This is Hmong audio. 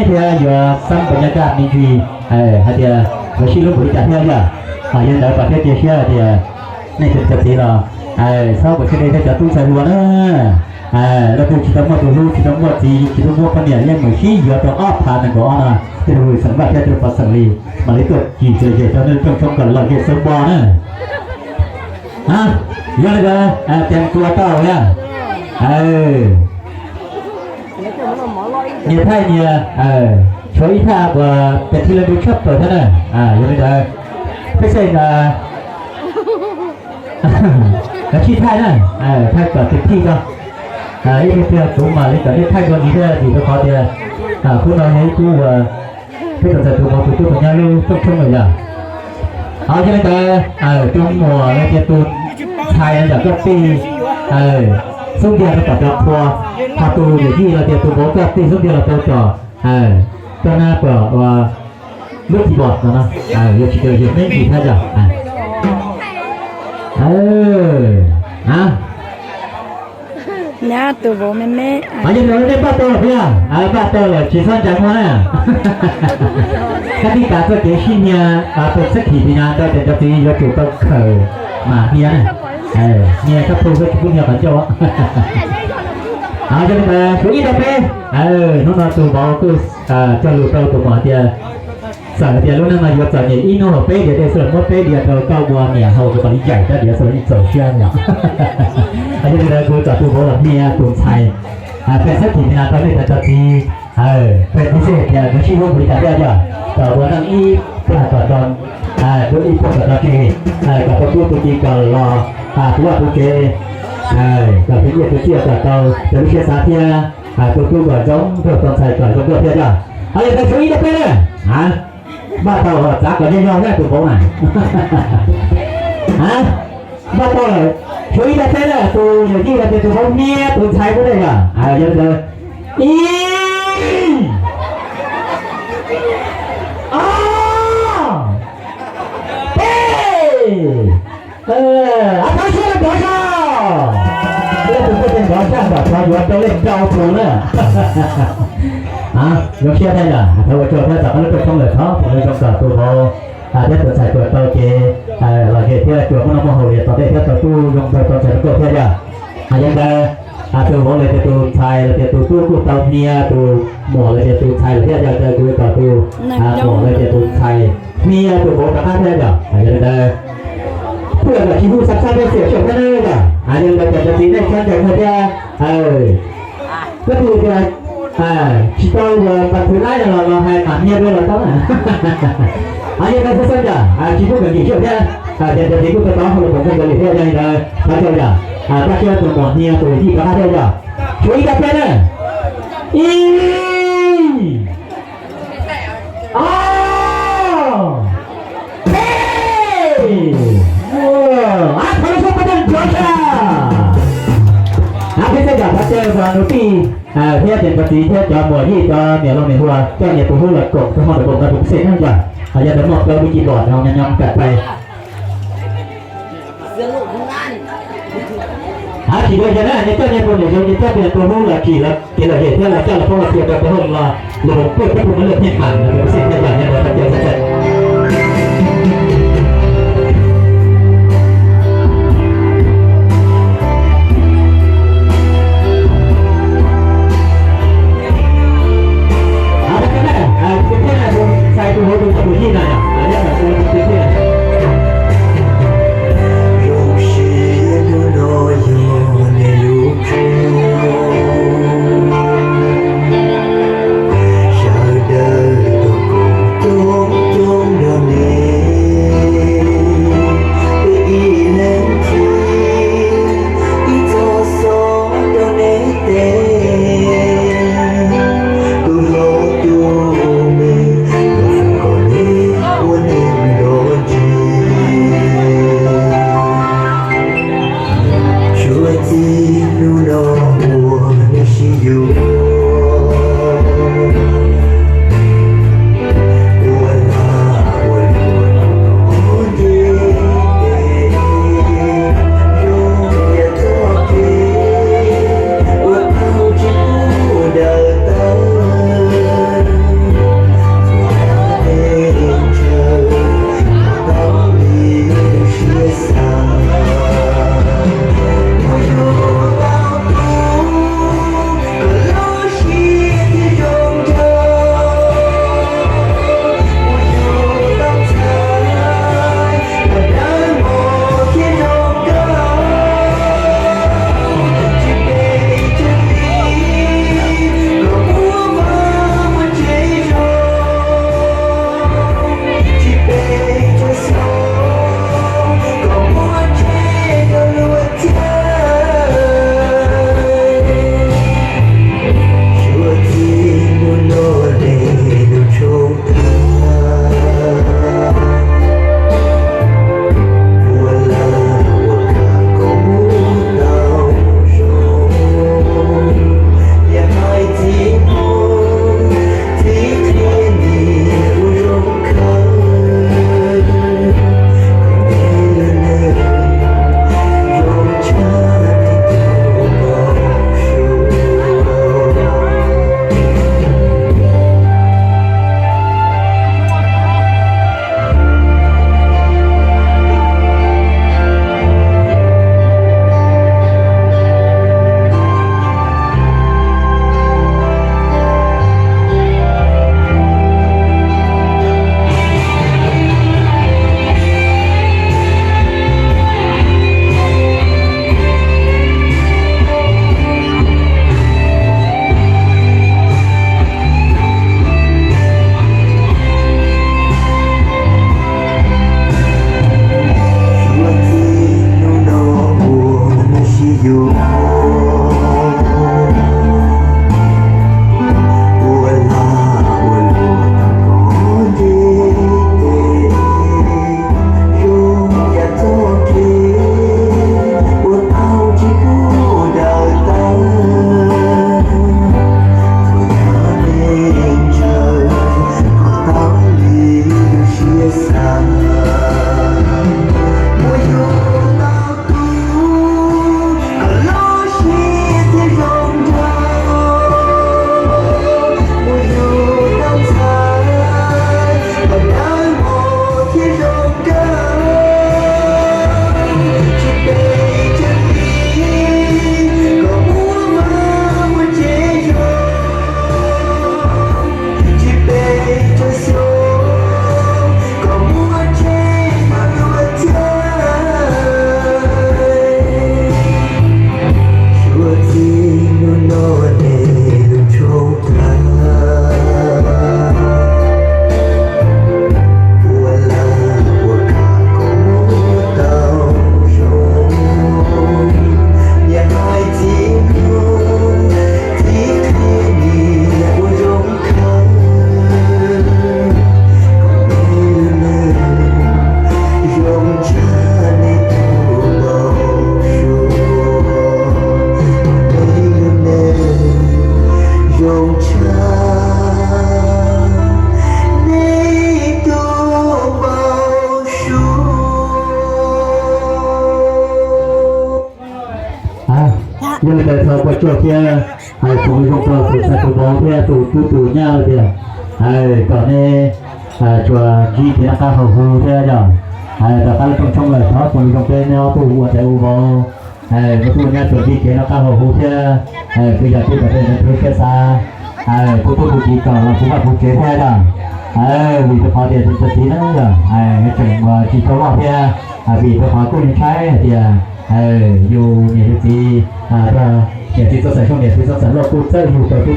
thiab yuav xab pas nyab kaj me ntsis hais tias lawv sib hlub npaum li cas thiab yom. Yog li ntawd pab thiab cia siab hais tias nej cov txiv los txhob ua siab deb thiab cov tub ntxhais hluas na. Leej twg tsis tau muaj tus hlub, tsis tau muaj txiv, tsis tau muaj poj niam, yeej meem sib yuav rau ob phav nees nkaum ob no, tej zaum xeem Vaj thiab tej zaum pab xeem Lis mam li tuaj cim txias zes rau nej rooj tshoob kom lom zem xwb npo na. Yog li ntawd tes tua tau yom. Nyias thaij nyias, tshuav ib thaj uas tes thij leej twg tshaj plaws thiab na. Yog li ntawd peb xeem, lawv sib thaij na, thaij kom tus thij tau. Ib pliag kuv mam li kom nej thaij dua ntxiv thiab vim rau qhov tias hnub no yog ib hnub uas peb tus ntxhais tus vauv tus tub tus nyab lub rooj tshoob lawm yom. Yog li ntawd tus muam los tias tus ntxhais no yog koj tig xub ntiag rau tom cov qhua, ho tus yawm yij los tias tus vauv koj tig xub ntiag los rau tom koj nab tom lub keyboard no, yuav tsis tau yog me ntsis thiab yom. Nyab tus vauv me me. Yog li nej npaj tau lawm puas yog? Npaj tau lawm tsis txhob ncaim muag na. Koj tij tas txoj kev sib nyiag pes xab khim tis nas rau cov txiv yuav tsum tau khawm mam hnia na. Hnia tshaj plaws xwb tsis pub hnia qhov ncauj. Yog li ntawd suav ib rau peb, hnub no tus vauv kuj cog lus rau tus muam hais tias txawm tias lub neej no yuav txom nyem ib hnub hauv peb diav dej xwb los muab peb diav rau koj ua niam haus kom li yaim rab diav xwb los yeej txaus siab yom. Yog li ntawd kuv kom tus vauv los hnia tus ntxhais pes xab khim tis nas rau nej cov txiv, pes tib si tias nws sib hlub npaum li cas thiab yom, kom ua neej ib plag kom tau, ib plag kom tau tseg, kom tau tub tau ki kom los tu vaj tu tsev, kom tu nyiaj tu txiaj kom tau raws lub siab xav thiab, tu tub kom zoo nraug tau ntxhais kom zoo nraug thiab yom. Yog li ntawd suav ib rau peb na. Npaj tau txav kom yog yog tus vauv na. Npaj tau lawm, suav ib rau peb na, tus yawm yij los tias tus vauv hnia tus ntxhais puas yog? Yog li ntawd ib, ob, peb. Ab, thov siab rov saj. Leej twg tuaj txog nrov saj kom thov yuav rau leej rau tus na. Zoo siab thiab yom, thov ua tsaug thiab tom qab lub rooj tshoob lawm thov foom zoo kom tus vauv thiab tus ntxhais tsuas tau kev lom zem thiab tsuas muaj noj muaj haus li tom ntej thiab tau tub zoo nraug tau ntxhais tau nkauj thiab yom. Yog li ntawd tus vauv los tias tus ntxhais los tias tus tub kuj tau hnia tus muam los tias tus ntxhais lawm thiab, yog li ntawd kuv yuav kom tus muam los tias tus ntxhais hnia tus vauv rov qab thiab yom. Yog li ntawd kuj yog kom tsis hu xab xab peb xiam xyuam thiab na yom. Yog li ntawd cov txiv nej txhob ncaim muag thiab. Koj tus tias tsis tau ua pas thwv laib no los los hais mam hnia dua los tau na. Yog li ntawd xwb xwb yom, tsis pub kom nkim xyuam thiab. Ces cov txiv kuj tau tau hauj lwm pov koob nkaus li thiab, yog li ntawd thov caw yom, pab siab tus muam hnia tus yij rov qab thiab yom. Tshuav ib rau peb na. Ib, ob, peb. Ab, thov lub suab peb nrov saj. Ab, peb xeem yom, thov caw tus tij thiab cov txiv thiab cov muam yij cov niam laus niam hluas coj nyias tus hlub los koom rau hauv ntawm koom no tus xeem neej yom. Yog ntawd muaj plaub lub keyboard no nyob nyob kam pais. Ab, tsis dua yog na, nyias coj nyias tus niam yau nyias coj nyias tus hlub los tsim los kev lom zem thiab los coj los poob los tias rau peb hauj lwm los lwm hmoov peb peb tus muaj lwm thiaj mam no peb xeem thiaj yog nyob ntawd thov caw xav xav. Tsuag thiab, hais txhua tus zoo rau tus txais tus vauv thiab tus tub tus nyab tias, hais kom nej tsuas ntsib kev noj qab haus huv thiab yom. Hais rov qab lub rooj tshoob lawm thov txhua tus zoo peb nej ob tug ua ntxhais ua vauv, hais kuv tub nyab tsuas ntsib kev noj qab haus huv thiab, hais kuv yog tib tom tej nej txhua siab xav, hais kuv tub kuv kiv kom los kuv vaj kuv tsev thiab yom. Hais vim rau qhov tias tus txiv na yom, hais tseem tsis tau loj thiab, hais vim rau qhov kuj ntshai hais tias, hais yus niam yus txiv, niam txiv txoj xaim xyoo niam txiv txoj xaim loj kuj txawj yug rau tub